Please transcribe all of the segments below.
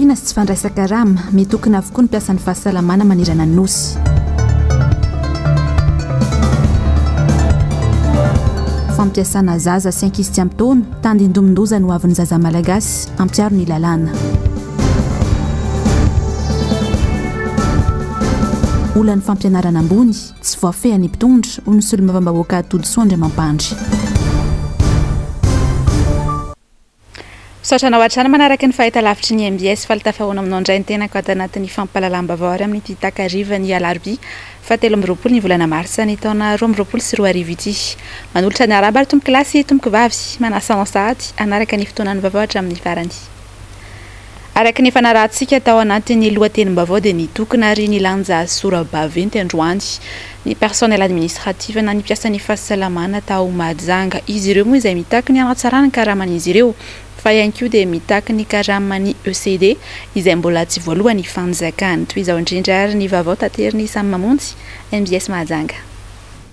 Fitakiana sy tsy fandraisan-karama, mitokona avokoa ny mpiasan'ny fahasalamana manerana ny Nosy. Fampiasana zaza sy ankizy tsy ampy taona, tandindomin-doza ny hoavin'ny zaza malagasy, ampiharo ny lalàna. Olan'ny fampianarana ambony, tsy voafehin'ny mpitondra, hoy ny solombavambahoaka Todisoa Andriamampandry. Misaotra anao hatrany manaraka ny fahitalavitry ny mbs. Faly tafahoana aminao indray ny tenako ato anatin'ny fampahalalam-baovao ary amin'ity takarivan'ny alarobia faha 23 ny volana marsa ny taona 2022 ity. Manolotra ny arahaba ary tompoko lahy sy tompoko vavy. Manasa anao sahady hanaraka ny fotoanan'ny vaovao hatramin'ny farany. Araka ny efa narahantsika tao anatin'ny lohatenim-baovao dia nitokona ary nilanja sora-baventy androany ny personnel administratif na ny mpiasan'ny fahasalamana tao Mahajanga. Izy ireo moa izay mitaky ny hanatsarana ny karaman'izy ireo fa ihany koa dia mitaky ny karaman'ny ECD izay mbola tsy voalohan'ny fanjakana. Toy izao indrindra ary ny vaovao taterin'i Samy Mamonjy, mbs Mahajanga.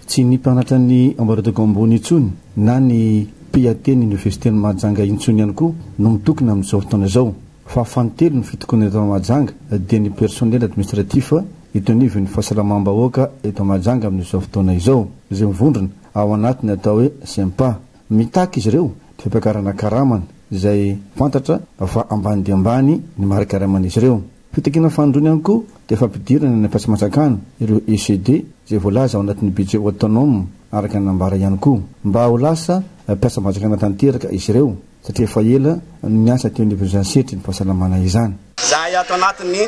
Tsy ny mpianatra ny ambaratonga ambony intsony na ny PAT ny oniversiten'i Mahajanga intsony ihany koa no mitokona amin'izao fotoana izao fa fanintelony ny fitokonana eto Mahajanga dia ny personnel administratif eto anivon'ny fahasalamam-bahoaka eto Mahajanga amin'izao fotoana izao izay mivondrona ao anatin'ny atao hoe SEMPA. Mitaky izy ireo ny fampiakarana karamany izay fantatra fa ambany dia ambany ny mari-karaman'izy ireo. Fitakiana fanindroany ihany koa dia fampidirana ny mpiasam-panjakana, ireo ECD, izay voalaza ao anatin'ny budget autonome araka ny nambara ihany koa. Mba ho lasa mpiasam-panjakana tanteraka izy ireo satria efa ela no niasa teo anivon'izany sehatry ny fahasalamana izany. Izahay ato anatin'ny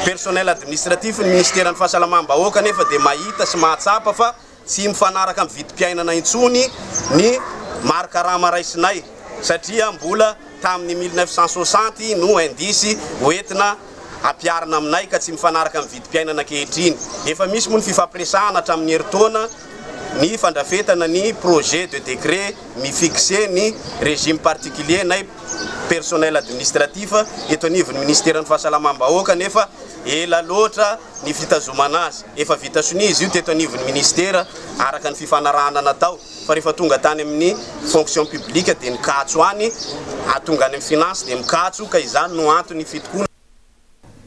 personnel administratif ny minisiteran'ny fahasalamam-bahoaka anefa dia mahita sy mahatsapa fa Tsy mifanaraka amin'ny vidim-piainana intsony ny mari-karama raisinay satria mbola tamin'ny 1960 no indice hoentina ampiharina aminay ka tsy mifanaraka amin'ny vidim-piainana ankehitriny. Efa misy moa ny fifampiresahana hatramin'ny herintaona ny fandrafetana ny projet de décret mi-fixer ny régime particulier nay personnel administratif eto anivon'ny minisiteran'ny fahasalamam-bahoaka nefa ela loatra ny fitazomana azy. Efa vita sonia izy io teto anivon'ny minisitera araka ny fifanarahana natao fa rehefa tonga tany amin'ny fonction publique dia nikatso any, tonga any amin'ny finance dia mikatso ka izany no antony fitokonana.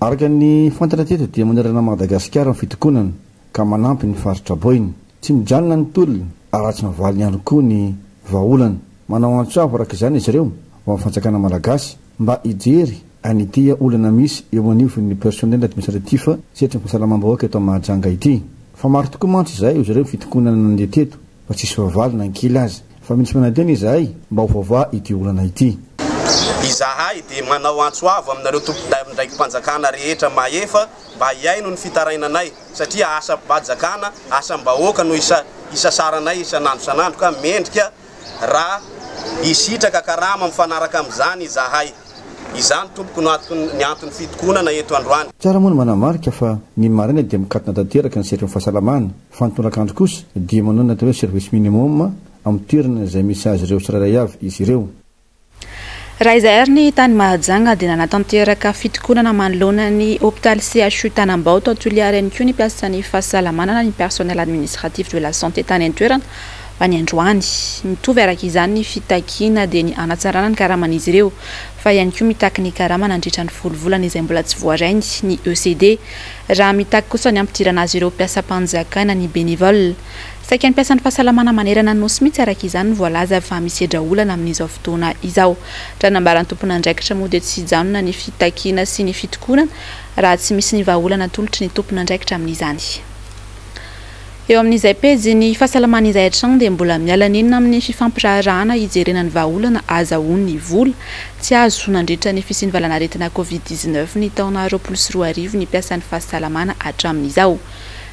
Araka ny fantatra teto dia manerana an'i Madagasikara ny fitokonana ka manampy ny faritra Boina. Tsy mijanona ny tolona ary raha tsy mivaly ihany koa ny vahaolana. Manao antso avo araka izany izy ireo ho an'ny fanjakana malagasy mba hijery an'ity olana misy eo anivon'ny personnel administratif sehatry ny fahasalamam-bahoaka eto Mahajanga ity. Fa maro tokoa mantsy izahay hoy zareo ny fitokonana nandeha teto fa tsisy fahavalo na ny kely aza. Fa mitsy manantena izahay mba ho voavaha ity olana ity. Izahay dia manao antso avo aminareo tompon'andraiki-panjakana rehetra mahefa mba hihaino ny fitarainanay satria asam-pajakana, asam-bahoaka no isasaranay isan'andro isan'andro ka mendrika Raha hisitraka karama mifanaraka amin'izany izahay. Izany tompoko no ny anton'ny fitokonana eto androany. Tsara moa ny manamarika fa ny maraina dia mikatona tanteraka ny sehatry ny fahasalamana fa ny tolakandro kosa dia manao ny atao hoe service minimum amin'ny toerana izay misy azy ireo tsirairay avy izy ireo. Raha izay ary ny tany Mahajanga dia nanatanteraka fitokonana manoloana ny hopitaly CHU Tanambao tao Toliara ihany koa ny mpiasan'ny fahasalamana na ny personnel administratif de la santé tany an-toerana fa ny androany. Mitovy araka izany ny fitakiana dia ny hanatsarana ny karaman'izy ireo fa ihany koa mitaky ny karama nandritra ny folo volana izay mbola tsy voarainy ny ECD raha mitaky kosa ny hampidirana azy ireo mpiasam-panjakana ny bénévole. Saika ny mpiasan'ny fahasalamana manerana ny Nosy mihitsy araka izany no voalaza fa misedra olana amin'izao fotoana izao. Raha nambaran'ny tompon'andraikitra moa dia tsy hijanona ny fitakiana sy ny fitokonana raha tsy misy ny vahaolana atolotry ny tompon'andraikitra amin'izany. Eo amin'izay pejin'ny fahasalamana izay hatrany dia mbola miala nenina amin'ny fifampiraharahana hijerena ny vahaolana ahazahoany ny vola tsy azo nandritra ny fisian'ny valanaretina Covid 19 ny taona 2020 ny mpiasan'ny fahasalamana hatramin'izao.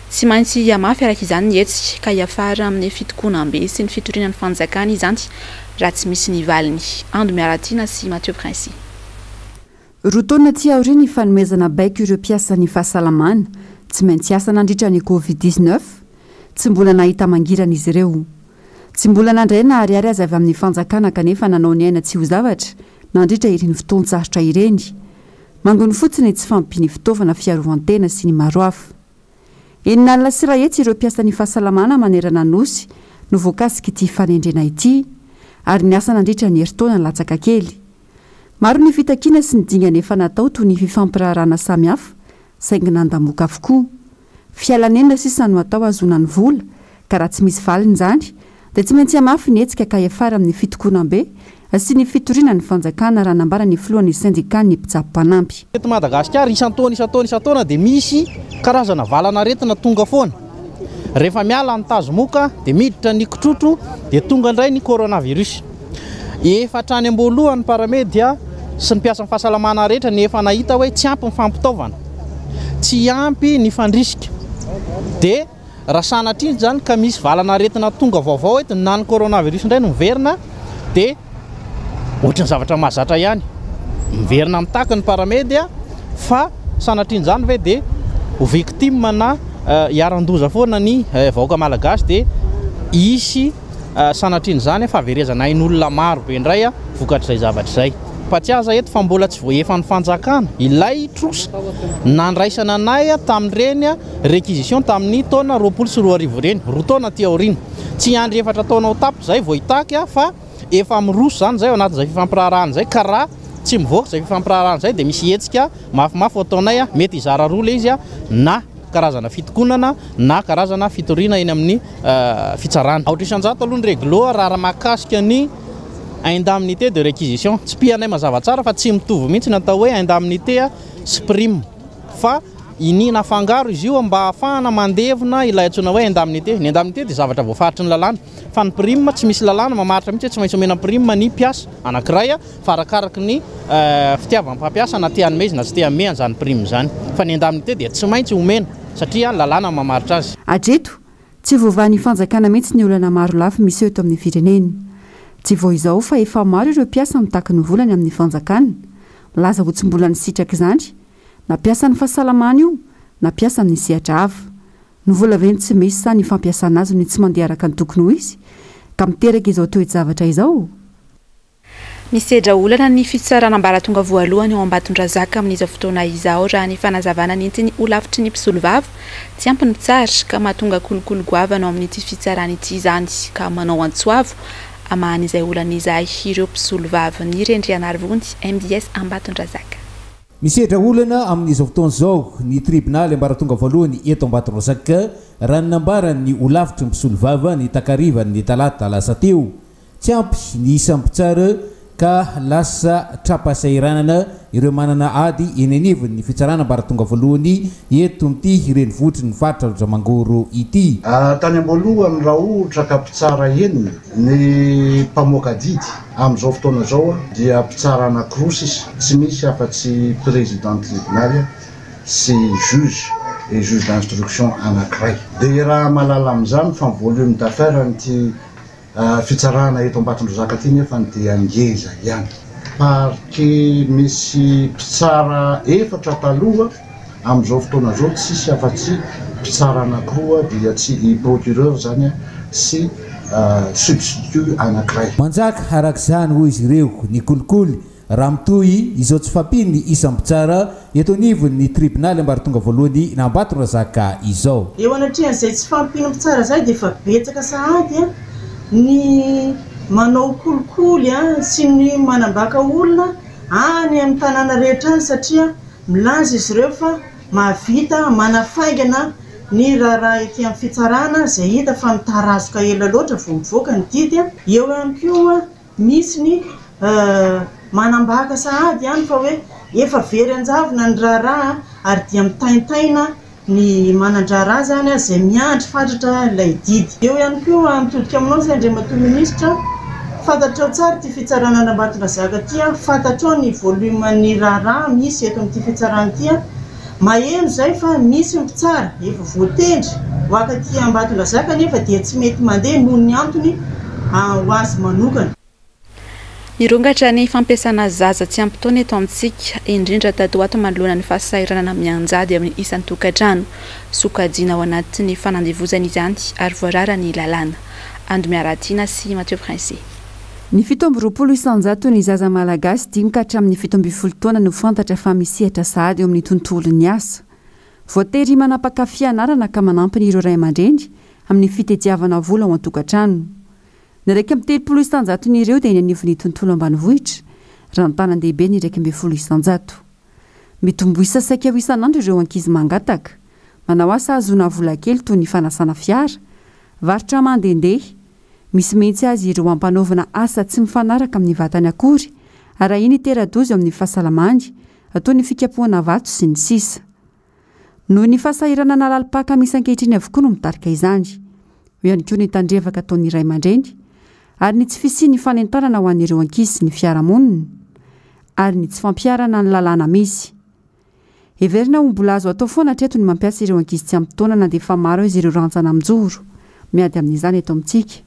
Tsy maintsy hihamafy araka izany ny hetsika ka hiafara amin'ny fitokonam-be sy ny fitoriana ny fanjakana izany raha tsy misy ny valiny. Ando Miaratiana sy Mathieu Princi. Roa taona aty aoriana ny fanomezana baiko ireo mpiasan'ny fahasalamana tsy maintsy hiasa nandritra ny Covid 19, tsy mbola nahita mangirana izy ireo. Tsy mbola nandray na ariary aza avy amin'ny fanjakana kanefa nanao ny aina tsy ho zavatra nandritra ireny fotoan-tsarotra ireny. Mangony fotsiny ny tsy fahampian'ny fitaovana fiarovan-tena sy ny maro hafa. 160 ireo mpiasan'ny fahasalamana manerana ny Nosy no voakasik'ity fanendrena ity, ary niasa nandritra ny herintaona latsaka kely. Maro ny fitakiana sy ny dingana efa natao toy ny fifampiraharahana samihafa saingy nandamoka avokoa. Fialanenina sisa no atao hahazoana ny vola ka raha tsy misy valiny izany dia tsy maintsy hamafy ny hetsika ka hiafara amin'ny fitokonam-be sy ny fitoriana ny fanjakana raha nambaran'ny filohan'ny sendikan'ny mpitsabo mpanampy. Eto Madagasikara, isan-taona isan-taona isan-taona dia misy karazana valan'aretina tonga foana. Rehefa miala ny tazomoka dia miditra ny kitrotro dia tonga indray ny coronavirus. Efa hatrany am-boalohany ny paramedia sy ny mpiasan'ny fahasalamana rehetra no efa nahita hoe tsy ampy ny fampitaovana, tsy ampy ny fandrisika. Dia raha sanatria izany ka misy valan'aretina tonga vaovao eto na ny coronavirus indray no miverina dia ohatran'ny zavatra mahazatra ihany. Miverina mitaky ny paramedia fa sanatrian'izany ve dia ho victime na hiharan-doza foana ny vahoaka malagasy dia hisy Sanatrian'izany fahaverezana ain'olona maro be indray vokatr'izay zavatra izay. Mpatsiahy eto fa mbola tsy voaefan'ny fanjakana ilay trosa nandraisana anay tamin'ireny réquisition tamin'ny taona 2020 ireny, roa taona aty aoriana. Tsy hiandry efatra taona ho tapitra izay vao hitaky fa efa miroso izany izay ao anatin'izay fifampiraharahana izay ka raha tsy mivoaka izay fifampiraharahana izay dia misy hetsika mafimafy ho ataonay, mety hizara roa ilay izy na karazana fitokonana na karazana fitoriana eny amin'ny fitsarana. Aotra isan-jato aloha ny réglo raha mahakasika ny indemnité de réquisition. Tsipihanay mazava tsara fa tsy mitovy mihitsy ny atao hoe indemnité sy prime fa iniana afangaro izy io mba hahafahana mandevona ilay antsoina hoe indemnité. Ny indemnité dia zavatra voafaritry ny lalàna fa ny prime tsy misy lalàna mamaritra mihitsy hoe tsy maintsy omena prime ny mpiasa anankiray fa arakaraky ny fitiavan'ny mpampiasa na te hanome izy na tsy te hanome an'izany prime izany. Fa ny indemnité dia tsy maintsy omena satria lalàna no mamaritra azy. Hatreto, tsy voavahan'ny fanjakana mihitsy ny olana maro lafy miseho eto amin'ny firenena. Tsy vao izao fa efa maro ireo mpiasa mitaky ny volany amin'ny fanjakana. Milaza ho tsy mbola nisitraka izany, na mpiasan'ny fahasalamana io, na mpiasa amin'ny sehatra hafa. Ny vola ve no tsy misy sa ny fampiasana azy no tsy mandeha araka ny tokony ho izy ka miteraka izao toe-javatra izao? Misedra olana ny fitsarana ambaratonga voalohany ao Ambatondrazaka amin'izao fotoana izao, raha ny fanazavana nentin'ny holafitry ny mpisolovava. Tsy ampy ny mpitsara, ka mahatonga kolikoly goavana ao amin'ity fitsarana ity izany, ka manao antso avo hamahana izay olana izay ireo mpisolovava. Ny Rendrianarivony, mbs Ambatondrazaka. Misedra olana amin'izao fotoana izao ny tribonaly ambaratonga voalohany eto Ambatondrazaka, raha ny nambaran'ny holafitry ny mpisolovava ny takarivan'ny talata lasa teo. Tsy ampy ny isan'ny mpitsara ka lasa tra-pahasahiranana ireo manana ady eny anivon'ny fitsarana ambaratonga voalohany eto amin'ity renivohitry ny faritra Alaotra Mangoro ity. Tany am-boalohany raha ohatra ka mpitsara enina ny mpamoaka didy, amin'izao fotoana izao dia mpitsara anankiroa sisa, tsy misy afa-tsy président tribonaly sy juge et juge d'instruction anankiray. Dia raha mahalala amin'izany fa ny volume d'affaires an'ity Fitsarana eto Ambatondrazaka aty nefany dia ngeza ihany. Parquet misy mpitsara efatra taloha, amin'izao fotoana izao tsisy afa-tsy mpitsara anankiroa dia tsy i procureur izany sy substitut anankiray. Manjaka araka izany hoy izy ireo ny kolikoly Raha mitohy izao tsy fahampian'ny isan'ny mpitsara eto anivon'ny tribonaly ambaratonga voalohany Ambatondrazaka izao. Eo anatrehan'izay tsy fahampian'ny mpitsara izay dia efa betsaka sahady ny manao kolikoly sy ny manambaka olona any amin'ny tanàna rehetra any satria milaza izy ireo fa mahavita manafaingana ny raharaha ety amin'ny fitsarana izay hita fa mitarazoka ela loatra vao mivoaka ny didy. Eo ihany koa Misy ny manambaka sahady ihany fa hoe efa very an-javona ny raharaha ary dia mitaintaina ny manan-draharaha izany izay miandry fatratra ilay didy. Eo ihany koa mitodika aminao izay Andriamatoa Minisitra, fantatrao tsara ity fitsarana an'Ambatondrazaka ity, fantatrao ny volume-n'ny raharaha misy eto amin'ity fitsarana ity, maheno izay fa misy ny mpitsara efa voatendry ho akaty Ambatondrazaka nefa dia tsy mety mandeha noho ny antony ho azy manokana. Mirongatra ny fampiasana zaza tsy ampy taona eto amintsika, indrindra tato ho ato manoloana ny fahasahiranana mianjady amin'ny isan-tokantrano. Sokajiana ao anatin'ny fanandevozana izany ary voarara ny lalàna. Ando Miaratiana sy Mathieu Princi. Ny 27 isan-jaton'ny zaza malagasy dimy ka hatramin'ny 17 taona no fantatra fa misehatra sahady eo amin'ny tontolon'ny asa. Voatery manapaka fianarana ka manampy ny ireo ray aman-dreny amin'ny fitediavana vola ao an-tokantrano. Ny 31 isan-jaton'ireo dia eny anivon'ny tontolo ambanivohitra, raha ny tanan-dehibe ny 11%. Mitombo isa saika ho isan'andro ireo ankizy mangataka, manao asa ahazoana vola kely toy ny fanasana fiara, varotra mandehandeha. Misy mihitsy aza ireo ampanaovina asa tsy mifanaraka amin'ny vatany akory, ary ahiana hitera-doza eo amin'ny fahasalamany, toy ny fikapohana vato sy ny sisa. Noho ny fahasahiranana lalim-paka misy ankehitriny avokoa no mitarika izany. Eo ihany koa ny tandrevaka ataon'ny ray aman-dreny, ary ny tsy fisian'ny fanentanana ho an'ireo ankizy sy ny fiarahamonina, ary ny tsy fampiharana ny lalàna misy. Heverina ho mbola azo atao foana hatreto ny mampiasa ireo ankizy tsy ampy taona na dia efa maro aza ireo rantsana mijoro miady amin'izany eto amintsika.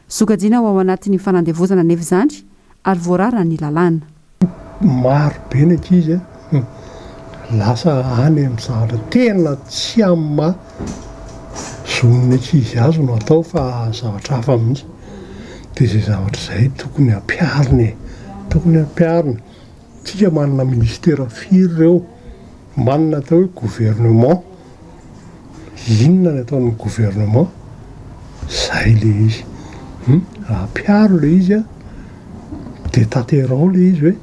Sokajiana ho ao anatin'ny fanandevozana anefa izany ary voararan'ny lalàna. Maro be ny ankizy lasa any amin'ny zavatra tena tsy amin'ny maha zon'ny ankizy azy no atao fa zavatra hafa mihitsy. Dia izay zavatra izay tokony hampiharina e! Tokony hampiharina. Tsika manana ministera firy ireo? Manana atao hoe gouvernement. Inona ny ataon'ny gouvernement? Zay le izy. Hum, ampiharo le izy an, de tanterao le izy hoe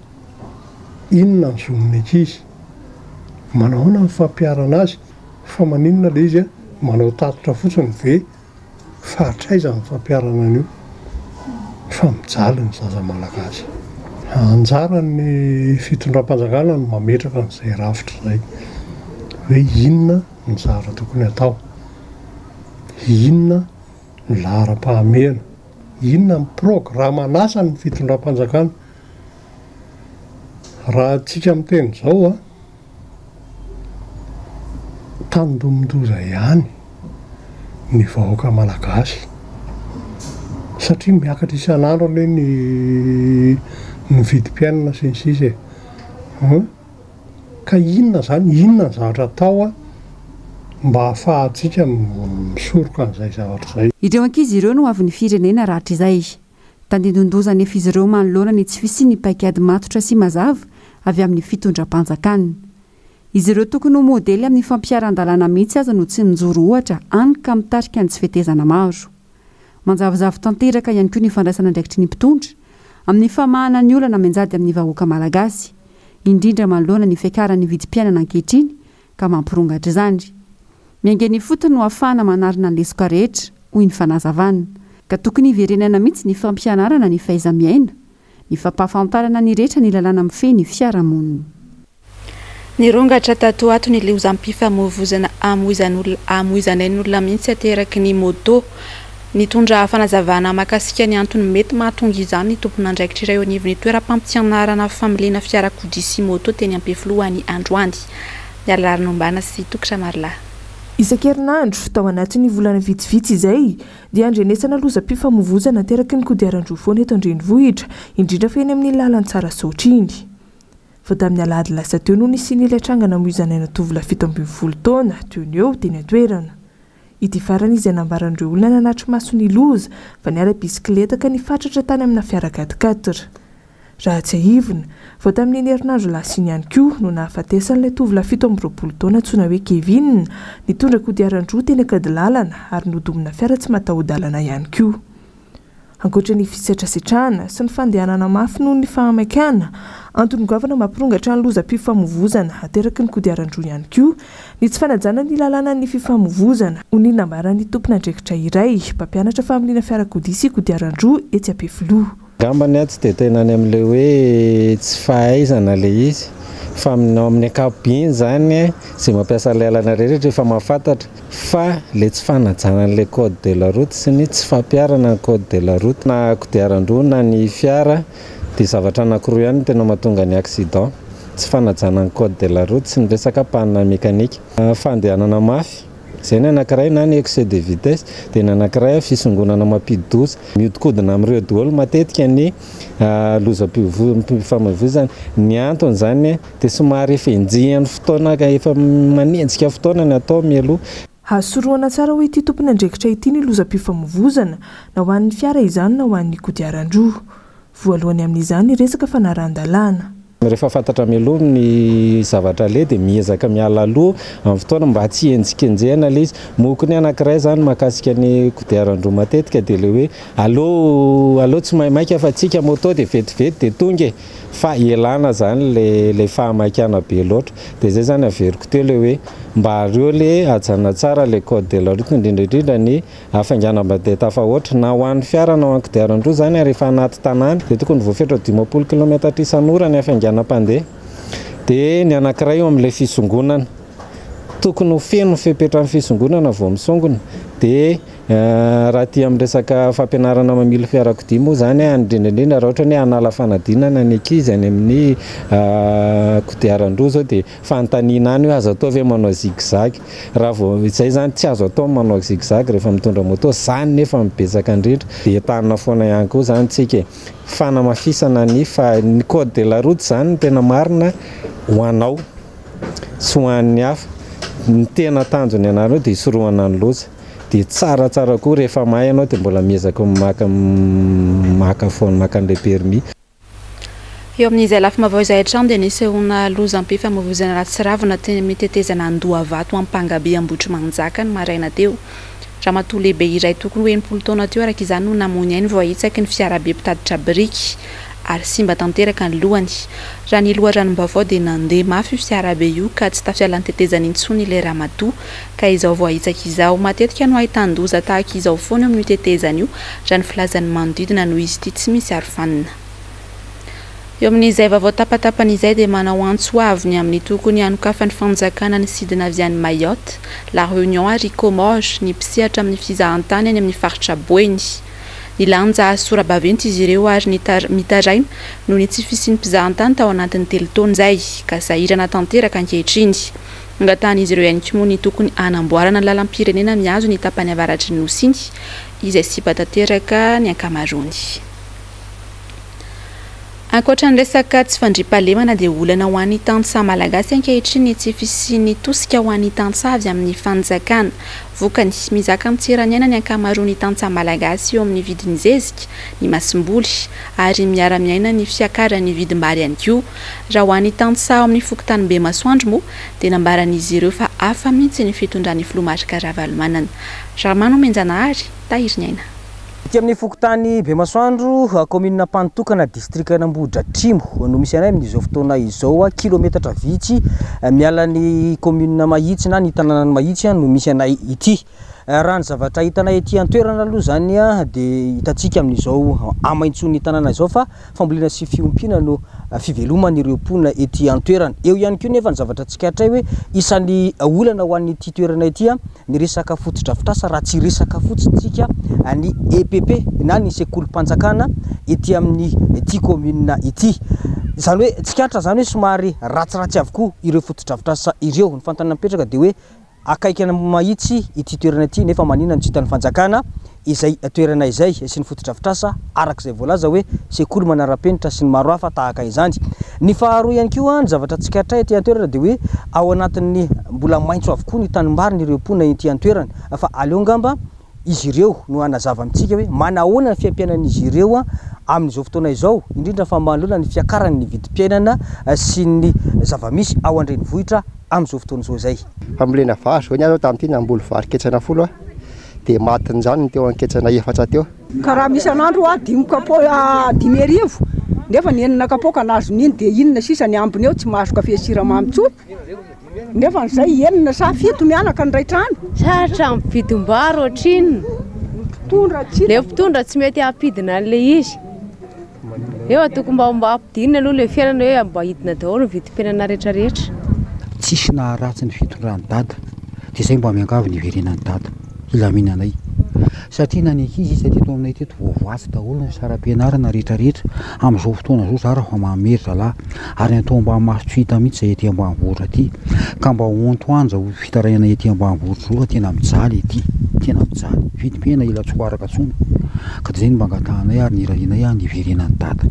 inona ny zon'ny ankizy, manahoana ny fampiharana azy, fa maninona le izy an, manao tatitra fotsiny ve fa hatraiza ny fampiharana an'io fa mijaly ny zaza malagasy. Anjaran'ny fitondram-panjakana no mametraka an'izay rafitra izay hoe inona ny zavatra tokony hatao, inona ny laharam-pahamehana, inona ny programan'asan'ny fitondram-panjakana. Raha antsika miteny izao an, Tandindomin-doza ihany ny vahoaka malagasy satria miakatra isan'andro anie ny ny vidim-piainana sy ny sisa e! Hum! Ka inona izany, inona ny zavatra atao mba ahafahantsika misoroka an'izay zavatra izay? Ireo ankizy ireo no avin'ny firenena rahatrizay. Tandindon-doza anefa izy ireo manoloana ny tsy fisian'ny paikady matotra sy mazava avy amin'ny fitondram-panjakana. Izy ireo tokony ho modely amin'ny fampiharan-dalàna mihitsy aza no tsy mijoro ohatra hany ka mitarika ny tsy fetezana maro. Manjavozavo tanteraka ihany koa ny fandraisana andraikitry ny mpitondra amin'ny famahana ny olana mianjady amin'ny vahoaka malagasy, indrindra manoloana ny fiakaran'ny vidim-piainana ankehitriny ka mampirongatra izany. Miainga eny ifotony no ahafahana manarina ny lesoka rehetra, hoy ny fanazavana. Ka tokony hiverenana mihitsy ny fampianarana ny fahaiza-miaina, ny fampahafantarana ny rehetra ny lalàna mifehy ny fiarahamonina. Nirongatra tato ho ato ny lozam-pifamoivozana amoizan'olona amoizan'ain'olona mihitsy ateraky ny moto. Nitondra fanazavana mahakasika ny antony mety mahatonga izany ny tompon'andraikitra iray eo anivon'ny toeram-pampianarana familiana fiarakodia sy moto teny Ampefiloha ny androany. Mialarinombana sy Toky Ramarolahy. Isan-kerinandro, tao anatin'ny volana vitsivitsy izay, dia andrenesana lozam-pifamoivozana ateraky ny kodiaran-droa foana eto an-drenivohitra, indrindra fa eny amin'ny lalan'i Tsarasaotra iny. Vao tamin'ny alahady lasa teo no nisian'ilay tranga namoizan'aina tovolahy 17 taona, teo no eo, teny an-toerana. Ity farany izay nambaran'ireo olona nanatri-maso ny loza fa niara-bisikileta ka nifatratra tany amina fiara quatre-quatre. Raha tsiahivina, vao tamin'iny herinandro lasa iny ihany koa no nahafatesan'ilay tovolahy 27 taona antsoina hoe Kevin, nitondra kodiaran-droa teny Ankadilalana ary nodomina fiara tsy mataho-dalana ihany koa. Ankoatra ny fisetrasetrana sy ny fandehanana mafy noho ny fahamaikana, antony goavana mampirongatra ny lozam-pifamoivozana ateraky ny kodiaran-droa ihany koa ny tsy fanajana ny lalànan'ny fifamoivozana, hoy ny nambaran'ny tompon'andraikitra iray, mpampianatra familiana fiarakodia sy kodiaran-droa etsy Ampefiloha. Angambany aho tsy dia tena any amin'ilay hoe tsy fahaizana ilay izy fa amin'ny ankapobeny izany izay mampiasa ilay lalana rehetra efa mahafantatra fa ilay tsy fanajana an'ilay code de la route sy ny tsy fampiharana ny code de la route na kodiaran-droa na ny fiara dia zavatra anankiroa ihany no tena mahatonga ny accident, tsy fanajana ny code de la route sy ny resaka panne mécanique, fandehanana mafy, izay ny anankiray na ny excès de vitesse dia ny anankiray fisongonana mampidi-doza, mihodinkodina amin'ireo daholo matetika ny lozam-pifamoivoizana, ny antony izany Dia somary efa enjehan'ny fotoana ka efa manenjika fotoana ny atao mialoha. Azo sorohana tsara hoy ity tompon'andraikitra ity ny lozam-pifamoivozana, na ho an'ny fiara izany na ho an'ny kodiaran-droa. Voalohany amin'izany ny resaka fanarahan-dalàna. Rehefa fantatra mialoha ny zavatra aleha dia miezaka miala aloha amin'ny fotoana mba tsy hienjikenjehana ilay izy. Moa koa ny anankiray izany mahakasika ny kodiaran-droa matetika dia ilay hoe aleo aleo tsy maimaika fa tsika moto dia vetivety dia tonga e! Fa ialana zany le le fahamaikana be loatra. De zay zany averiko teo le hoe mba areo le hajanona tsara le code de la route, indrindra indrindra ny hafainganam-pandeha tafahoatra na ho an'ny fiara na ho an'ny kodiaran-droa zany. Rehefa anaty tanàna de tokony voafetra 50 kilometatra isan'ora ny hafainganam-pandeha. De ny anankiray eo amin'ilay fisongonana, tokony ho feno fepetra amin'ny fisongonana vao misongona. De raha aty amin'ny resaka fampianarana mamily fiarakodia moa zany, indrindra indrindra raha ohatra ny hoe hanala fanadinana ny ankizy any amin'ny kodiaran-droa zao, de fanontaniana any hoe azo atao ve manao zigzag? Raha vao izay zany, tsy azo atao manao zigzag rehefa mitondra moto zany, nefa mibetsaka indrindra. De entanina foana ihany koa zany tsika e, fanamafisana ny fa ny code de la route zany no tena marina ho anao sy ho an'ny hafa. Ny tena tanjony anareo de hisorohana ny loza. De tsaratsara koa rehefa mahay ianao de mbola miezaka maka foana, maka an'ilay permis. Eo amin'izay lafim-baovao izay hatrany, dia nisehoana lozam-pifamoivoizana ratsy teny amin'ny tetezana Andohavato Ampangabe Ambohitrimanjaka ny maraina teo. Ramatoa lehibe iray tokony ho 60 taona teo araka izany no namoy ny ainy voahitsaky ny fiarabe mpitatitra biriky ary simba tanteraka ny lohany. Raha ny loharanom-baovao dia nandeha mafy io fiarabe io ka tsy tafiala ny tetezana intsony ilay ramatoa ka izao voahitsaka izao. Matetika no ahitan-doza tahaka izao foana eo amin'io tetezana io raha ny filazan'ny manodidina, noho izy ity tsy misy arofanina. Eo amin'izay vaovao tapatapany izay, dia manao antso avo ny amin'ny tokony hanokafan'ny fanjakana ny sidina avy any Mayotte, La Réunion ary Comores ny mpisehatra amin'ny fizahantany any amin'ny faritra Boeny. Nilanja sora-baventy izy ireo ary mitaraina noho ny tsy fisian'ny mpizahantany tao anatin'ny 3 taona izay ka sahirana tanteraka ankehitriny. Angatahan'izy ireo ihany koa moa ny tokony hanamboarana ny lalam-pirenena mihazo ny tapany avaratry ny nosy iny izay simba tanteraka ny ankamaroany. Ankoatra ny resaka tsy fandriampahalemana, dia olana ho an'ny tantsaha malagasy ankehitriny ny tsy fisian'ny tosika ho an'ny tantsaha avy amin'ny fanjakana. Vokany, mizaka amin'ny ny ankamaroan'ny tantsaha malagasy eo amin'ny vidin'ny zezika, ny masomboly, ary miara-miaina ny fiakaran'ny vidim-bary ihany koa. Raha ho an'ny tantsaha ao amin'ny fokontany Bemasoandro moa, dia nambaran'izy ireo fa hafa mihitsy ny fitondran'ny filoha Marc Ravalomanana. Ramanomenjanahary, Tahiry Aina. Ity amin'ny fokontany Bemasoandro, commune Ampanotokana, distrikan'Ambohidratrimo no misy anay amin'izao fotoana izao. Kilometatra vitsy miala ny commune Mahitsy na ny tanànan'i Mahitsy no misy anay ity. Raha ny zavatra hitanay ety an-toerana aloha zany dia hitantsika amin'izao hamaintson'ny tanàna izao fa fambolena sy fiompiana no fiveloman'ireo mponina ety an-toerana. Eo ihany koa nefa ny zavatra tsikaritray hoe isan'ny olana ho an'ity toerana ity ny resaka fotodrafitrasa, raha tsy resaka fotsiny tsika ny EPP na ny sekolim-panjakana ety amin'ny ity commune ity. Izany hoe tsikaritra zany hoe somary ratsiratsy avokoa ireo fotodrafitrasa ireo. Ny fanontaniana mipetraka dia hoe akaiky Mahitsy ity toerana ity, nefa maninona no tsy hitan'ny fanjakana izay toerana izay sy ny fotodrafitrasa arak'izay voalaza hoe sekoly manara-penitra sy ny maro hafa tahaka izany. Ny faharoa ihany koa, ny zavatra tsikaritray ety an-toerana dia hoe ao anatin'ny mbola maitso avokoa ny tanimbariny ireo mponina ety an-toerana, fa aleo angamba izy ireo no hanazava amintsika hoe manahoana ny fiaimpiainan'izy ireo amin'izao fotoana izao, indrindra fa manoloana ny fiakaran'ny vidim-piainana sy ny zava-misy ao an-drenivohitra amin'izao fotoana izao izay. Fambolena vary zao ny aho tamin'ity namboly vary ketsana 10 aho, dia matin'izany ny teo an-ketsana 4 teo. Ka raha misy an'andro a 5 kapoaka 55, nefa ny 6 kapoaka nahazo n'iny, dia inona sisa ny ambiny eo? Tsy mahazo kafe siramamy intsony, nefa n'izay 6 sa 7 mianaka ny ray trano. Sarotra mividim-bary ohatrinona? Mpitondra tsy Le mpitondra tsy mety hampidina an'le izy. Eo tokony mba ampidinina aloha le fiainana, hoe mba hidina daholo ny vidim-piainana rehetrarehetra. Tsisy naharatsy ny fitondran'ny dada, dia izay mba miangavy ny hiverenan'ny dada hilaminanay, satria na ny ankizy izy teto aminay teto voavoatsy daholo ny saram-pianarana rehetrarehetra. Amin'izao fotoana izao zara fa mahamery zalahy, ary ny atao ambany maso tsy hita mihitsy izay ety ambanivohitra aty, ka mba hontoanja ho fitarainana ety ambanivohitra zao fa tena mijaly ety, tena mijaly vidim-piainana ila tsy ho araka intsony, ka dia izay no mba angatahanay ary nirarianay ny hiverenan'ny dada.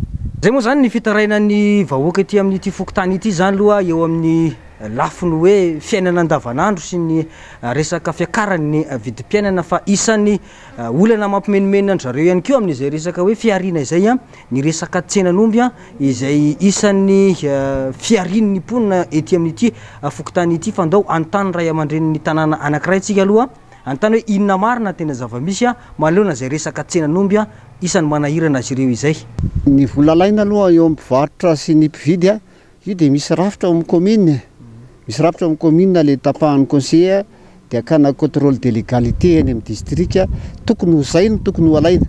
Zay moa zany ny fitarainan'ny vahoaka ety amin'ity fokontany ity zany aloha eo amin'ny lafiny hoe fiainana andavanandro sy ny resaka fiakaran'ny vidim-piainana, fa isan'ny olana mampimenomenona an-dry zareo ihany koa amin'izay resaka hoe fihariana izay ny resaka tsenan'omby izay isan'ny fiharian'ny mponina ety amin'ity fokontany ity. Fa ndao anontany ray aman-drenin'ny tanàna anankiray tsika aloha. Hanontany hoe inona marina ny tena zava-misy manoloana izay resaka tsenan'omby isan'ny manahirana azy ireo izay. Ny vola alaina aloha eo amin'ny mpivarotra sy ny mpividy, io dia misy rafitra ao amin'ny commune, misy rafitra ao amin'ny commune ilay tapahan'ny conseiller dia akana contrôle de légalité any amin'ny district, tokony ho izay no tokony ho alaina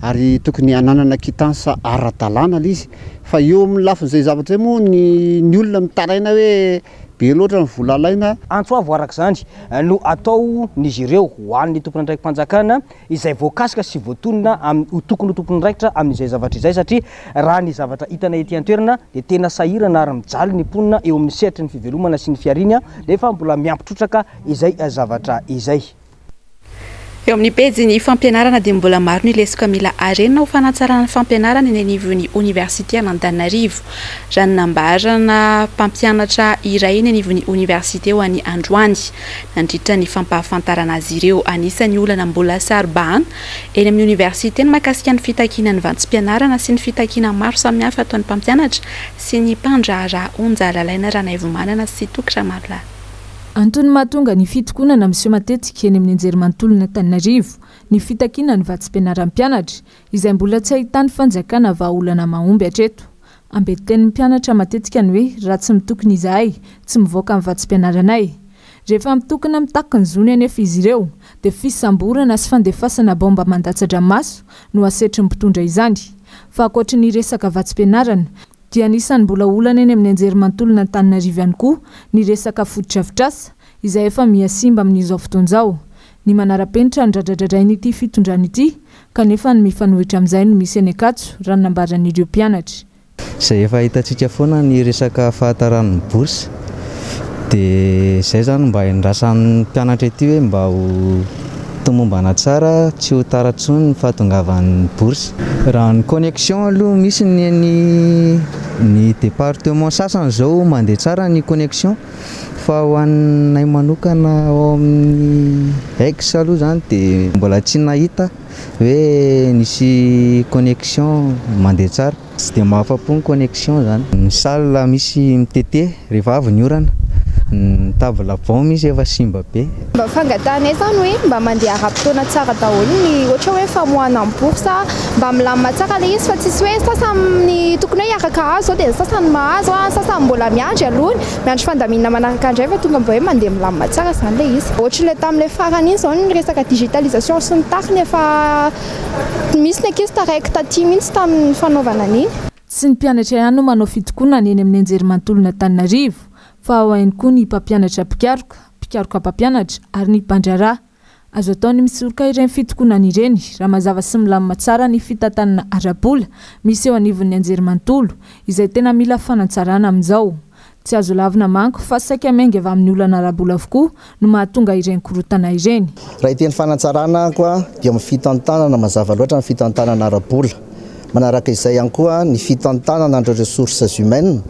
ary tokony hananana quittance ara-dalàna ilay izy fa eo amin'ny lafin'izay zavatra izay moa ny ny olona mitaraina hoe be loatra ny vola alaina. Antso avo araka izany no ataon'izy ireo ho an'ny tompon'andraiki-panjakana izay voakasika sy voatonona amin'ny ho tokony ho tompon'andraikitra amin'izay zavatra izay satria raha ny zavatra hitanay ety an-toerana dia tena sahirana ary mijaly ny mponina eo amin'ny sehatry ny fivelomana sy ny fihariana nefa mbola miampy trotraka izay zavatra izay. Eo amin'ny pejin'ny fampianarana dia mbola maro ny lesoka mila arenina ho fanatsarana ny fampianarana eny anivon'ny oniversite an'Antananarivo. Raha ny nambarana mpampianatra iray eny anivon'ny oniversite ho an'ny androany nandritra ny fampahafantarana azy ireo. Anisan'ny olana mbola saro-bahana eny amin'ny oniversite ny mahakasika ny fitakiana ny vatsim-pianarana sy ny fitakiana maro samihafa ataon'ny mpampianatra sy ny mpandraharaha Onja Lalaina Ranaivomanana sy Toky Ramarolahy. Antony mahatonga ny fitokonana miseho matetika eny amin'ny Anjerimanontolon'Antananarivo ny fitakiana ny vatsim-pianaran'ny mpianatra, izay mbola tsy ahitan'ny fanjakana vahaolana mahomby hatreto. Ambentin'ny mpianatra matetika ny hoe raha tsy mitokona izahay, tsy mivoaka ny vatsim-pianaranay. Rehefa mitokona mitaky ny zony anefa izy ireo, dia fisamborana sy fandefasana baomba mandatsa-dranomaso no asetrin'ny mpitondra izany. Fa ankoatry ny resaka vatsim-pianarana, dia anisan'ny mbola olana eny amin'ny anjerimanontolon'Antananarivo ihany koa ny resaka fotodrafitrasa, izay efa miha simba amin'izao fotoana izao. Ny manara-penitra ny dradradradrain'ity fitondrana ity, kanefa ny mifanohitra amin'izay no misy eny Ankatso, raha ny nambaran'ireo mpianatra. Izay efa hitantsika foana ny resaka fahataran'ny bourse dia izay izany mba endrasan'ny mpianatra ety hoe mba ho tomombana tsara tsy ho tara intsony ny fahatongavan'ny bourse. Raha ny connexion aloha misy ny eny ny département sasany izao mandeha tsara ny connexion fa ho anay manokana ao amin'ny ex aloha izany dia mbola tsy nahita hoe nisy connexion mandeha tsara. Tsy dia mahafa-po ny connexion zany. Ny salle misy mitete rehefa avy ny orana, ny table banc misy efa simba be. Mba fangatahanay zany hoe mba mandeha ara-potoana tsara daholo ny ohatra hoe famoahana ny bourse, mba milamina tsara ilay izy fa tsisy hoe sasany tokony hoe hiaraka hahazo zao dia ny sasany mahazo, ny sasany mbola miandry aloha, miandry fandaminana manaraka indray fa tonga mba hoe mandeha milamina tsara zany ilay izy. Ohatr'ilay tamin'ilay farany iny zao ny resaka digitalisation sy ny tariny efa Misy ny ankizy taraiky taty mihitsy tamin'ny fanaovana an'iny. Tsy ny mpianatra ihany no manao fitokonana eny amin'ny Anjerimanontolon'Antananarivo fa ao ihany koa ny mpampianatra mpikaroka, mpikaroka mpampianatra ary ny mpandraharaha. Azo atao ny misoroka ireny fitokonana ireny raha mazava sy milamina tsara ny fitantanana ara-bola misy eo anivon'ny Anjerimanontolo izay tena mila fanantsarana amin'izao. Tsy azo lavina manko fa saika miainga avy amin'ny olana ara-bola avokoa no mahatonga ireny korontana ireny. Raha hiteny fanatsarana aho koa dia amin'ny fitantanana mazava loatra ny fitantanana ara-bola. Manaraka izay ihany koa ny fitantanana an'ireo ressources humaines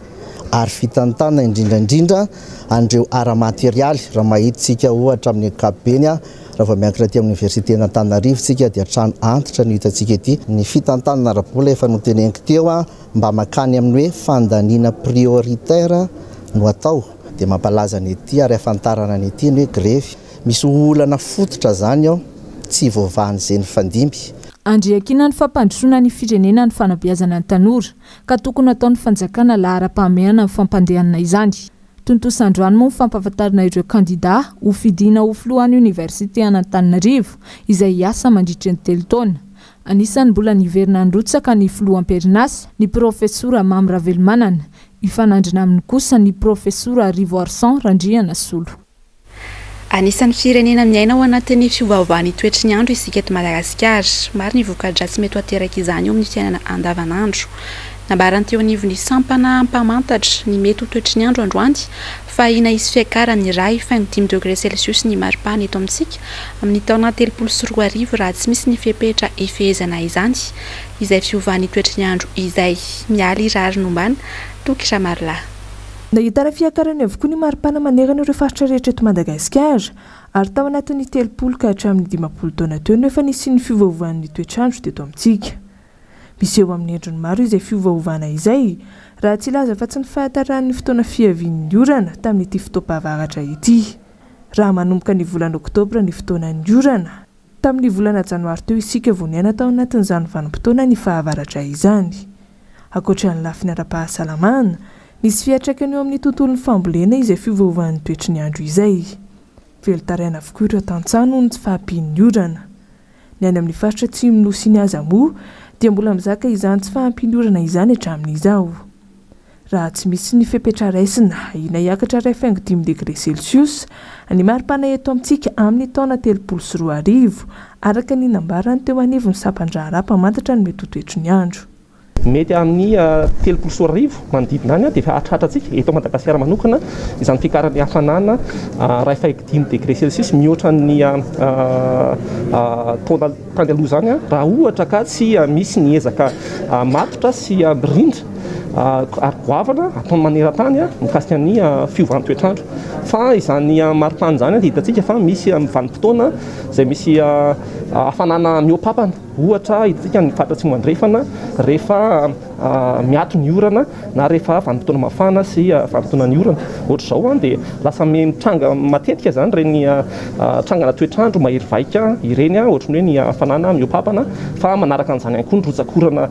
ary fitantanana indrindra indrindra an'ireo ara-materialy. Raha mahita isika ohatra amin'ny ankapobeny raha vao miankina aty amin'ny oniversiten'Antananarivo isika dia trano antitra no hitantsika ety. Ny fitantanana ara-bola efa noteneniko teo. Mba mankany amin'ny hoe fandaniana prioritaire no atao dia mampalaza ny ety ary ahafantarana ny ety ny hoe grevy. Misy olana fototra zany ao tsy voavahan'izay nifandimby. Andriakiana ny fampandrosoana ny firenena ny fanabeazana ny tanora, ka tokony hataon'ny fanjakana laharam-pahamehana ny fampandehanana izany. Tontosa androany moa ny fampahafantarana ireo kandidà ho fidiana ho filohan'ny oniversite an'Antananarivo, izay hiasa mandritry ny telo taona. Anisan'ny mbola niverina nirotsaka ny filoha am-perinasa, ny Profesora Mamy Ravelomanana. Hifanandrina aminy kosa ny Profesora Rivoarison Randrianasolo. Anisan'ny firenena miaina ao anatin'ny fiovaovan'ny toetry ny andro isika eto Madagasikara. Maro ny voka-dratsy mety ho aterak'izany eo amin'ny fiainana andavanandro. Nambaran'ny teo anivon'ny sampana mpamantatra ny mety ho toetry ny andro androany fa ahiana hisy fiakaran'ny iray faingo dimy degré celsius ny maripana eto amintsika amin'ny taona 2030 raha tsy misy ny fepetra hifehezana izany izay fiovan'ny toetry ny andro izay. Mialy Raharinombana, Toky Ramarolahy. Nahitana fiakarany avokoa ny maripana manerana ireo faritra rehetra eto Madagasikara ary tao anatin'ny 30 ka hatramin'ny 50 taona teo no efa nisian'ny fiovaovan'ny toetr'andro teto amintsika. Miseho amin'ny endriny maro izay fiovaovana izay, raha tsy hilaza afa-tsy ny fahataran'ny fotoana fiavian'ny orana tamin'ity fotoam-pahavaratra ity. Raha manomboka ny volana oktobra ny fotoanan'ny orana, tamin'ny volana janoary teo isika vao niaina tao anatin'izany vanim-potoana ny fahavaratra izany. Ankoatra ny lafiny ara-pahasalamana, misy fiantraikany eo amin'ny tontolon'ny fambolena izay fiovaovan'ny toetry ny andro izay. Velon-taraina avokoa ireo tantsaha noho ny tsy fahampian'ny orana. Ny any amin'ny faritra atsimon'ny Nosy iny aza moa dia mbola mizaka izany tsy fahampian'ny orana izany hatramin'izao. Raha tsy misy ny fepetra raisina, ahiana hiakatra 1,5 degre celsius ny maripana eto amintsika amin'ny taona 2030, araka ny nambaran'ny teo anivon'ny sampan-draharaha mpamantatra ny mety ho toetry ny andro. Mety amin'ny 2030 manodidina any dia efa hahatratra antsika eto Madagasikara manokana izany fiakaran'ny hafanana 1,5 degre celsius mihoatra ny taona tany aloha izany raha ohatra ka tsy misy ny ezaka matotra sy mirindra ary goavana ataon'ny maneran-tany mikasika ny fiovan'ny toetr'andro. Fa izany maripana izany dia hitantsika fa misy vanim-potoana izay misy hafanana mihoa-papana. Ohatra, hitantsika ny faritra Atsimo Andrefana rehefa miato ny orana na rehefa vanim-potoana mafana sy vanim-potoanan'ny orana. Ohatr'izao dia lasa mitranga matetika izany ireny trangana toetr'andro mahery vaika ireny, ohatran'ny hoe ny hafanana mihoa-papana fa manaraka an'izany ihany koa ny rotsak'orana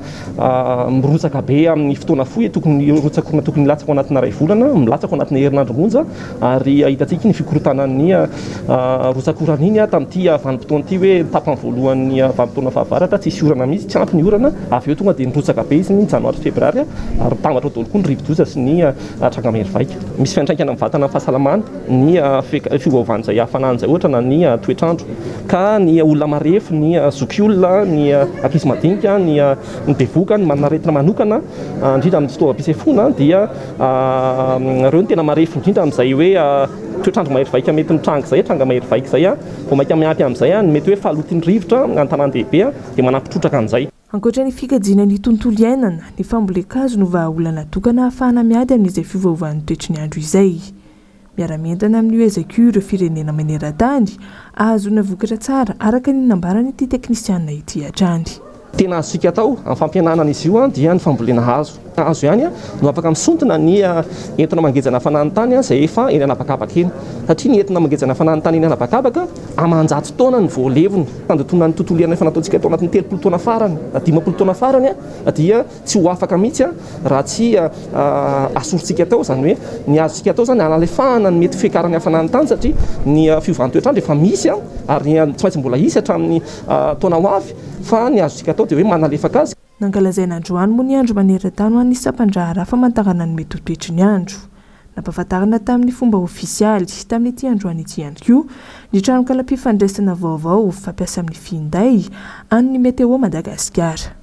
mirotsaka be amin'ny fotoana fohy, tokony rotsak'orana tokony hilatsaka ao anatina iray volana, milatsaka ao anatina herinandro monja ary hitantsika iny fikorontanan'ny rotsak'orana iny tamin'ity vanim-potoana ity hoe tapany voalohan'ny vanim-potoana fahavaratra tsisy orana mihitsy, tsy ampy ny orana, avy eo tonga dia nirotsaka be izy ny janoary sy febroary ary mitambatra ao daholo koa ny rivodoza sy ny tranga mahery vaika. Misy fiantraikany amin'ny vatana amin'ny fahasalamana ny fiovaovan'izay hafanana izay ohatra na ny toetr'andro ka ny olona marefo, ny zokiolona, ny ankizy madinika, ny ny bevohoka, ny manana aretina manokana indrindra amin'ny fitaovam-pisefoana dia ireo no tena marefo indrindra amin'izay hoe toetr'andro mahery vaika mety mitranga izay, tranga mahery vaika izay, vao mainka miampy amin'izay ny mety hoe fahalotoan'ny rivotra an-tanàn-dehibe dia manampy trotraka an'izay. Ankoatra ny fikajiana ny tontolo iainana, ny fambolen-kazo no vahaolana tokana ahafahana miady amin'izay fiovaovan'ny toetry ny andro izay. Miara-mientana amin'io ezaka io ireo firenena maneran-tany ahazoana vokatra tsara araka ny nambaran'ity teknisianina ity hatrany. Tena azontsika atao amin'ny fampihenana an'izy io dia ny fambolena hazo. Hazo ihany no afaka misintona ny entona mangejana hafanan'ny tany izay efa eny an'habakabaka eny. Satria ny entona mangejana hafanan'ny tany eny an'habakabaka aman-jato taona no vao levona. Fandotoana ny tontolo iainana efa nataontsika tao anatin'ny 30 taona farany na 50 taona farany dia tsy ho afaka mihitsy raha tsy asorintsika tao, izany hoe ny azontsika atao izany hanalefahana ny mety fiakaran'ny hafanan'ny tany satria ny fiovan'ny toetr'andro efa misy ary tsy maintsy mbola hisy hatramin'ny taona ho avy fa ny azontsika atao dia hoe manalefaka azy. Nankalazaina androany moa ny andro maneran-tany ho an'ny sampan-draharaha famantarana ny mety ho toetry ny andro. Nampahafantarina tamin'ny fomba ofisialy tamin'ity androany ity ihany koa ny tranokalam-pifandraisana vaovao fampiasa amin'ny finday an'ny Météo Madagasikara.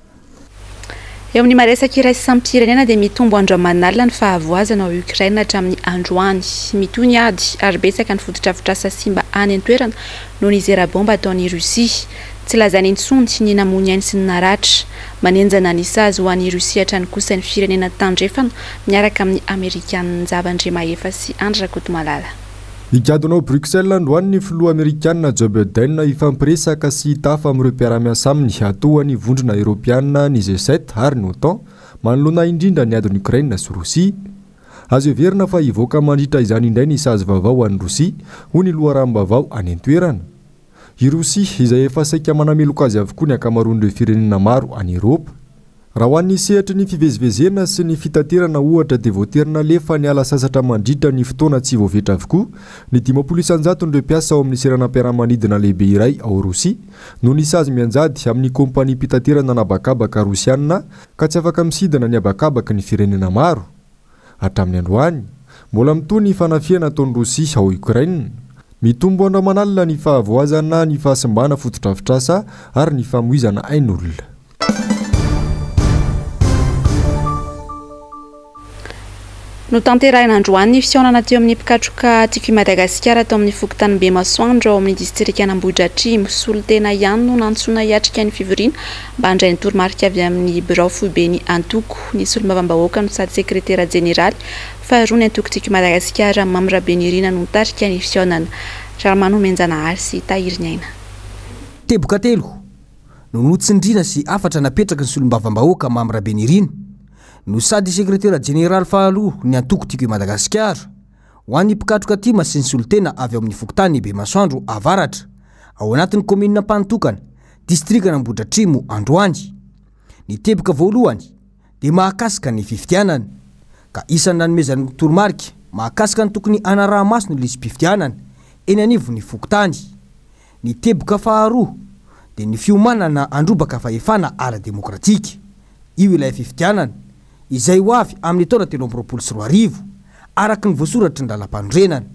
Eo amin'ny maresaka iraisam-pirenena dia mitombo andro aman'alina ny fahavoazana ao Ukraine hatramin'ny androany. Mitohy ny ady ary betsaka ny fotodrafitrasa simba any an-toerana noho ny zera baomba ataon'i Russie. Tsy lazaina intsony ny namoy ny ainy sy ny naratra. Manenjana ny sazy ho an'i Russie hatrany kosa ny firenena tandrefana miaraka amin'ny Amerikanina Njava Andriamahefa sy Andry Rakotomalala. Higadona ao Bruxelles androany ny filoha amerikanina Joe Biden hifampiresaka sy hitafa amin'ireo mpiara-miasa aminy toa ny Vondrona Eoropeana, ny G7 ary ny Otan, manoloana indrindra ny adin'i Ukraine sy Rosia. Azo heverina fa hivoaka mandritra izany indray ny sazy vaovao ho an'i Rosia, hoy ny loharanom-baovao any an-toerana. I Rosia, izay efa saika manameloka azy avokoa ny ankamaroan'ireo firenena maro any Eropa. Raha ho an'ny sehatry ny fivezivezena sy ny fitaterana ohatra dia voatery nalefa niala sasatra mandritra ny fotoana tsy voafetra avokoa ny 50 isan-jaton'ireo mpiasa ao amin'ny seranam-piaramanidina lehibe iray ao Rosia noho ny sazy mianjady amin'ny kompaniam-pitaterana an'habakabaka Rosiana ka tsy afaka misidina ny habakabaky ny firenena maro. Hatramin'ny androany, mbola mitohy ny fanafihana ataon'i Rosia ao Ukraine. Mitombo andro aman'alina ny fahavoazana, ny fahasimbana fotodrafitrasa ary ny famoizana ain'olona. Notanterahina androany ny fihaonana teo amin'ny mpikatroka Tiako i Madagasikara tao amin'ny fokontany Bemasoandro ao amin'ny distrikan'Ambohidratrimo. Solontena ihany no nantsoina hiatrika ny fivoriana mba handray ny toromarika avy amin'ny birao foiben'ny antoko. Ny solombavambahoaka no sady sekretera jeneraly faharoa ny antoko Tiako i Madagasikara, Mamy Rabenirina no nitarika ny fihaonana. Rahamanomenjanahary sy Tahiriniaina. Teboka telo no notsindriana sy hafatra napetraky ny solombavambahoaka Mamy Rabenirina no sady sekretera jeneraly faharoa ny antoko Tiako i Madagasikara. ho an'ny mpikatroka tim sy ny solontena avy ao amin'ny fokontany Bemasoandro Avaratra, ao anatin'ny kaominina Ampanotokana, distrikan'Ambohidratrimo androany. Ny teboka voalohany dia mahakasika ny fifidianana, ka isan'ny nanomezany toromarika mahakasika ny tokony hanaraha-maso ny lisi-pifidianana eny anivon'ny fokontany. Ny teboka faharoa dia ny fiomanana handrobaka fahefana ara-demokratika. Io ilay fifidianana izay ho avy amin'ny taona 2023, araka ny voasoratry ny lalampanorenana.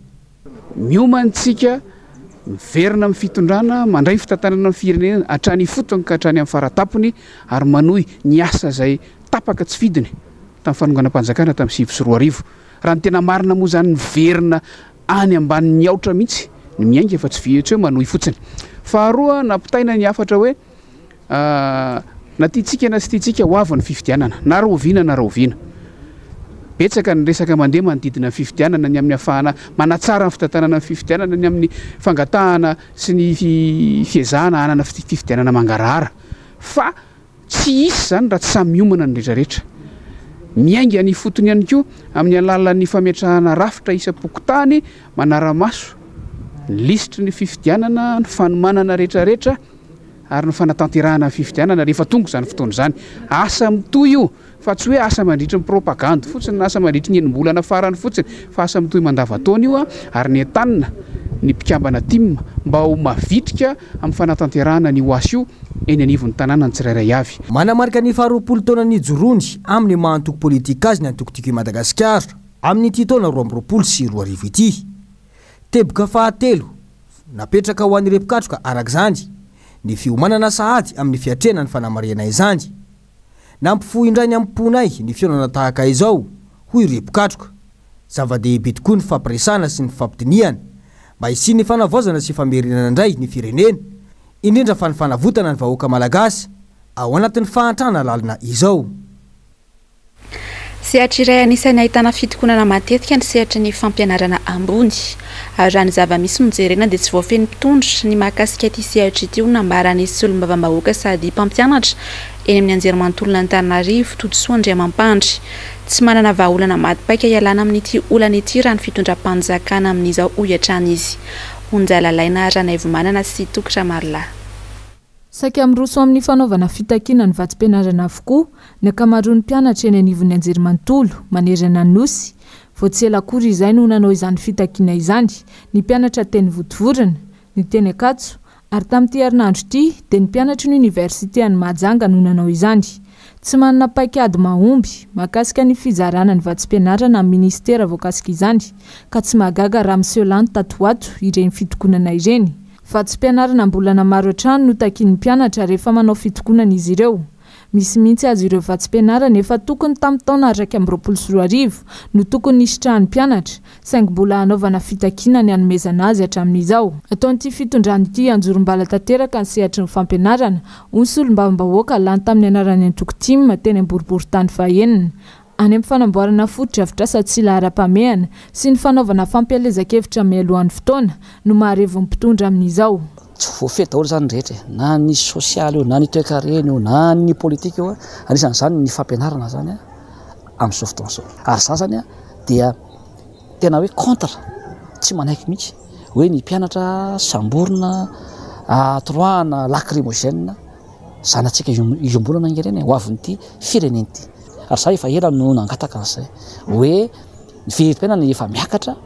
Miomana isika miverina amin'ny fitondrana, mandray ny fitantanana ny firenena hatrany ifotony ka hatrany amin'ny faratapony ary manohy ny asa izay tapaka tsy fidiny tamin'ny fanonganam-panjakana tamin'ny 2009. Raha ny tena marina moa izany miverina any ambanin'ny aotra mihitsy ny miainga fa tsy vy tsy hoe manohy fotsiny. Faharoa, nampitaina ny hafatra hoe na tiantsika na tsy tiantsika ho avy ny fifidianana, na rahoviana na rahoviana. Betsaka ny resaka mandeha manodidina ny fifidianana, ny amin'ny hahafahana manatsara ny fitantanana ny fifidianana, ny amin'ny fangatahana sy ny fiezahana hanana fifidianana mangarahara. Fa Tsy hisy izany raha tsy samy miomana ny rehetrarehetra. Miainga any ifotony ihany koa amin'ny alalan'ny fametrahana rafitra isam-pokontany manara-maso ny lisitry ny fifidianana, ny fanomanana rehetrarehetra ary ny fanatanterahana ny fifidianana rehefa tonga izany fotoana izany. Asa mitohy io fa tsy hoe asa mandritry ny propagandy fotsiny na asa mandritry ny enim-bolana farany fotsiny fa asa mitohy mandavantaona io ary nentanina ny mpikambana tim mba ho mavitrika amin'ny fanatanterahana an'io asa io eny anivon'ny tanàna ny tsirairay avy. Manamarika ny faharoapolo taona nijoroany amin'ny maha antoko politika azy ny antoko Tiako i Madagasikara amin'ity taona 2022 ity. Teboka fahatelo napetraka ho an'ireo mpikatroka araka izany ny fiomanana sahady amin'ny fiatrehana ny fanamarihana izany. Nampifoha indray ny am-ponay ny fihaonana tahaka izao, hoy ireo mpikatroka. Zava-dehibe tokoa ny fifampiresahana sy ny fifampidinihana mba hisian'ny fanavaozana sy famerenana indray ny firenena, indrindra fa ny fanavotana ny vahoaka malagasy ao anatin'ny fahantrana lalina izao. Sehatra iray anisan'ny ahitana fitokonana matetika ny sehatry ny fampianarana ambony. Ary raha ny zava-misy no jerena dia tsy voafehin'ny mpitondra ny mahakasika ity sehatra ity hoy nambaran'ny solombavambahoaka sady mpampianatra eny amin'ny anjerimanontolon'Antananarivo, Todisoa Andriamampandry. Tsy manana vahaolana maty paika hialana amin'ity olana ity raha ny fitondram-panjakana amin'izao hoy hatrany izy. Onja Lalaina Ranaivomanana sy Toky Ramarolahy. Saika miroso amin'ny fanaovana fitakiana ny vatsim-pianarana avokoa ny ankamaroan'ny mpianatra eny anivon'ny anjerimanontolo manerana ny Nosy. Vao tsy ela akory izay no nanao izany fitakiana izany ny mpianatra teny Vontovorona, ny teny Ankatso Ary tamin'ity herinandro ity dia ny mpianatry ny oniversite any Mahajanga no nanao izany. Tsy manana paikady mahomby mahakasika ny fizarana ny vatsim-pianarana amin'ny minisitera voakasika izany ka tsy mahagaga raha miseho lany tato ho ato ireny fitokonana ireny. Vatsim-pianarana am-bolana maro hatrany no takian'ny mpianatra rehefa manao fitokonana izy ireo. Misy mihitsy aza ireo vatsim-pianarana efa tokony tamin'ny taona 2021 no tokony nisitrahan'ny mpianatra, saingy mbola hanaovana fitakiana ny hanomezana azy hatramin'izao. Ataon'ity fitondrana ity anjorom-bala tanteraka ny sehatry ny fampianarana, hoy ny solombavambahoaka lany tamin'ny anaran'ny antoko tim teny Amboriborintany fahenina. Any amin'ny fanamboarana fotodrafitrasa tsy laharam-pahamehana sy ny fanaovana fampielezan-kevitra mialohan'ny fotoana no maharevo ny mpitondra amin'izao. Tsy voafehy daholo izany ny rehetra e, na ny sosialy io, na ny toekarena io, na ny politika io, anisan'izany ny fampianarana izany amin'izao fotoana izao. Ary izaho izany dia tena hoe contre, tsy manaiky mihitsy hoe ny mpianatra samborina, toroahana lacrymogène, zanatsika iombonana ange ireny e, ho avin'ity firenena ity. Ary izaho efa ela no nangataka an'izay hoe ny vidim-piainana efa miakatra,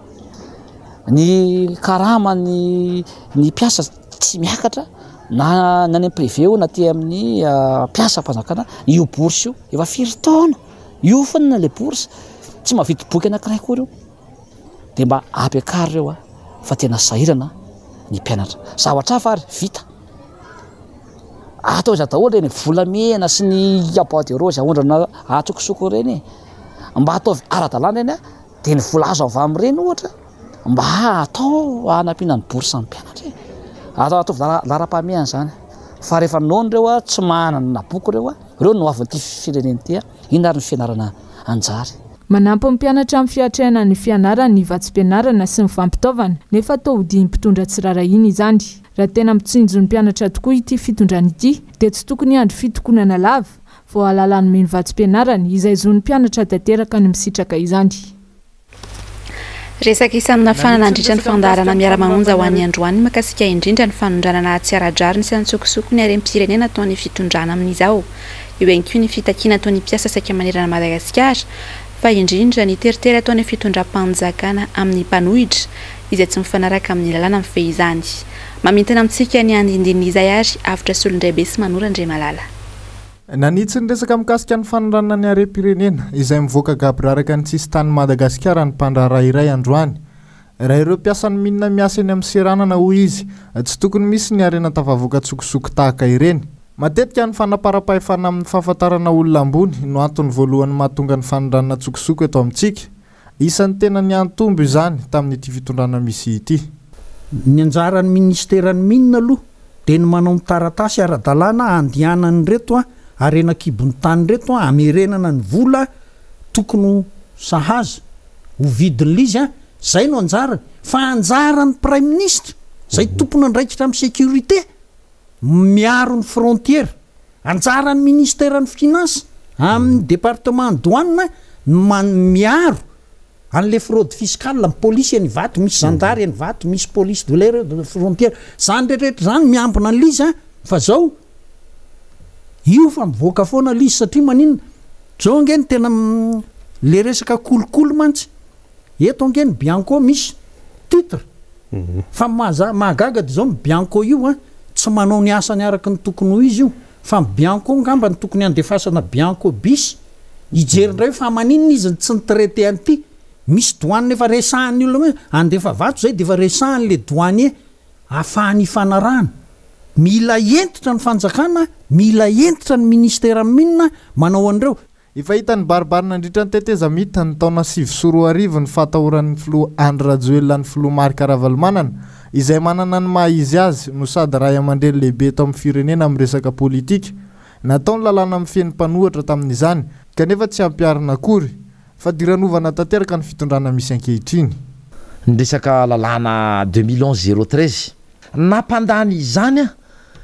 ny karaman'ny ny mpiasa tsy miakatra na ny any amin'ny privé io na aty amin'ny mpiasam-panjakana, io bourse io efa firy taona, io foana ilay bourse, tsy mahavidy boky anankiray akory io, dia mba ampiakaro ireo a, fa tena sahirana ny mpianatra. Zavatra hafa ary vita. Atao aiza daholo ireny volamena sy ny bois de rose aondrana antsokosoko ireny e? Mba ataovy ara-dalàna ireny a, dia ny vola azo avy amin'ireny ohatra mba atao hanampiana ny bourse ny mpianatra e. Atao ataovy laharam-pahamehana izany. Fa rehefa noana ireo a, tsy manana boky ireo a, ireo no hoavin'ity firenena ity a, inona ary ny fianarana hanjary? Manampy ny mpianatra amin'ny fiatrehana ny fianarany ny vatsim-pianarana sy ny fampitaovana, nefa toa hodian'ny mpitondra tsy rarahiana izany. Raha tena mitsinjo ny mpianatra tokoa ity fitondrana ity dia tsy tokony hiandry fitokonana lava vao hahalala hanome ny vatsim-pianarany, izay zon'ny mpianatra tanteraka ny misitraka izany. Resaka isan'ny nafana nandritra ny fandaharana Miara-manonja ho an'ny androany mahakasika indrindra ny fanondranana tsy ara-drariny sy antsokosoko ny harem-pirenena ataon'ny fitondrana amin'izao. Eo ihany koa ny fitakiana ataon'ny mpiasa saika manerana an'i Madagasikara fa indrindra ny teritery ataon'ny fitondram-panjakana amin'ny mpanohitra izay tsy mifanaraka amin'ny lalàna mifehy izany. Mamintina amintsika ny andindinin'izay ary Avotra Solondraibe sy Manoro Andriamalala. Nanitsy ny resaka mikasika ny fanondranana ny harem-pirenena izay mivoaka gaboraraka ny sisin-tanin'i Madagasikara ny mpandraharaha iray androany. Raha ireo mpiasan'ny mine miasa eny amin'ny seranana, hoy izy, tsy tokony misy ny harena tafavoaka an-tsokosoko tahaka ireny. Matetika ny fanaparam-pahefana amin'ny fahafantarana olona ambony no antony voalohany mahatonga ny fanondranana an-tsokosoko eto amintsika. Isan'ny tena niantombo izany tamin'ity fitondrana misy ity. Ny anjaran'ny ministeran'ny mines aloha dia ny manao ny taratasy ara-dalàna handehanan'ireto harena an-kibon'ny tany ireto hamerenana ny vola tokony ho sahaza ho vidin'ilay izy, izay no anjarany. Fa anjaran'ny praiminisitra izay tompon'andraikitra amin'ny sécurité miaro ny frontière. Anjaran'ny ministeran'ny finance amin'ny département ny douane ny man miaro an'le fraude fiscale, ny polisy eny Ivato, misy zandary eny Ivato, misy police de l'air de frontière, zany rehetra rehetra zany miambina an'le izy an, fa zao io fa mivoaka foana le izy satria maninona, zao ange ny tena le resaka kolikoly mantsy Eto ange ny bianco misy titre fa ny maha mahagaga dia izao ny bianco io an tsy manao ny asany araka ny tokony ho izy io fa ny bianco ngamba no tokony handefasana bianco bis hijery indray hoe fa maninona izy no tsy ni-traiter an'ity misy douane efa resahan'ny olona hoe handefa vato izay dia efa resahany le douanier ahafahany hifanarahana mila hentitra ny fanjakana mila hentitra ny ministera mines manao an'ireo Efa hita nibaribary nandritra ny tetezamita ny taona 2009 ny fahatahoran'ny filoha Andry Rajoelina ny filoha Marc Ravalomanana, izay manana ny maha izy azy no sady raiamandreny lehibe eto amin'ny firenena amin'ny resaka politika. Natao ny lalàna mifehy ny mpanohatra tamin'izany, kanefa tsy ampiharina akory. Fadiranovana tanteraka ny fitondrana misy ankehitriny. Ny resaka lalàna 2011 013 Nampandany izany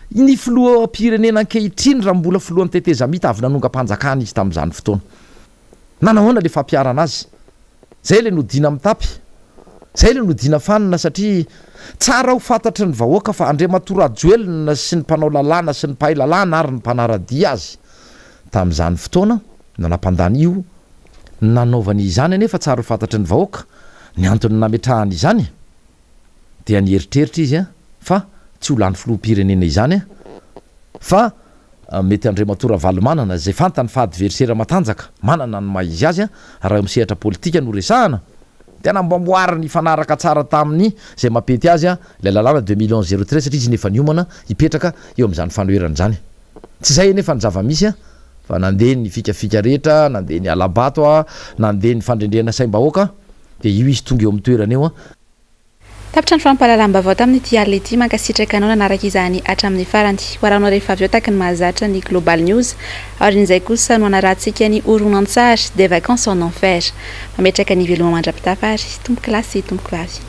ny filoham-pirenena ankehitriny raha mbola filohan'ny tetezamita avy nanongam-panjakana izy tamin'izany fotoana. Nanahoana ilay fampiharana azy? Izay ilay nodiana mitapy. Izay ilay nodiana fanina satria tsara ho fantatry ny vahoaka fa Andriamatoa Rajoelina sy ny mpanao lalàna sy ny mpahay lalàna ary ny mpanara-dia azy tamin'izany fotoana no nampandany io nanaovany izany anefa tsara ho fantatry ny vahoaka ny antony nametrahany izany. dia nieritreritra izy fa tsy ho lany filoham-pirenena izany fa mety Andriamatoa Ravalomanana izay fantany fa adversera matanjaka, manana ny maha izy azy raha eo amin'ny sehatra politika no resahana, dia namboamboariny hifanaraka tsara tamin'ny izay mampety azy ilay lalàna 2011 013 satria izy efa niomana hipetraka eo amin'izany fanoherana izany. Tsy izay anefa ny zava-misy fa nandeha ny fikafika rehetra, nandeha ny hala-bato, nandeha ny fandrendrehana saim-bahoaka dia io izy tonga eo amin'ny toerana eo. Tapitra ny fampahalalam-baovao tamin'ity alina ity, mankasitraka anao nanaraka izany hatramin'ny farany. Ho arahinao rehefa avy eo taky ny mahazatra ny Global News. Aorian'izay kosa no hanarahantsika ny horonantsary Des vacances en enfer. Mametraka ny veloma mandra-pitafa ary tompokolahy sy tompokovavy.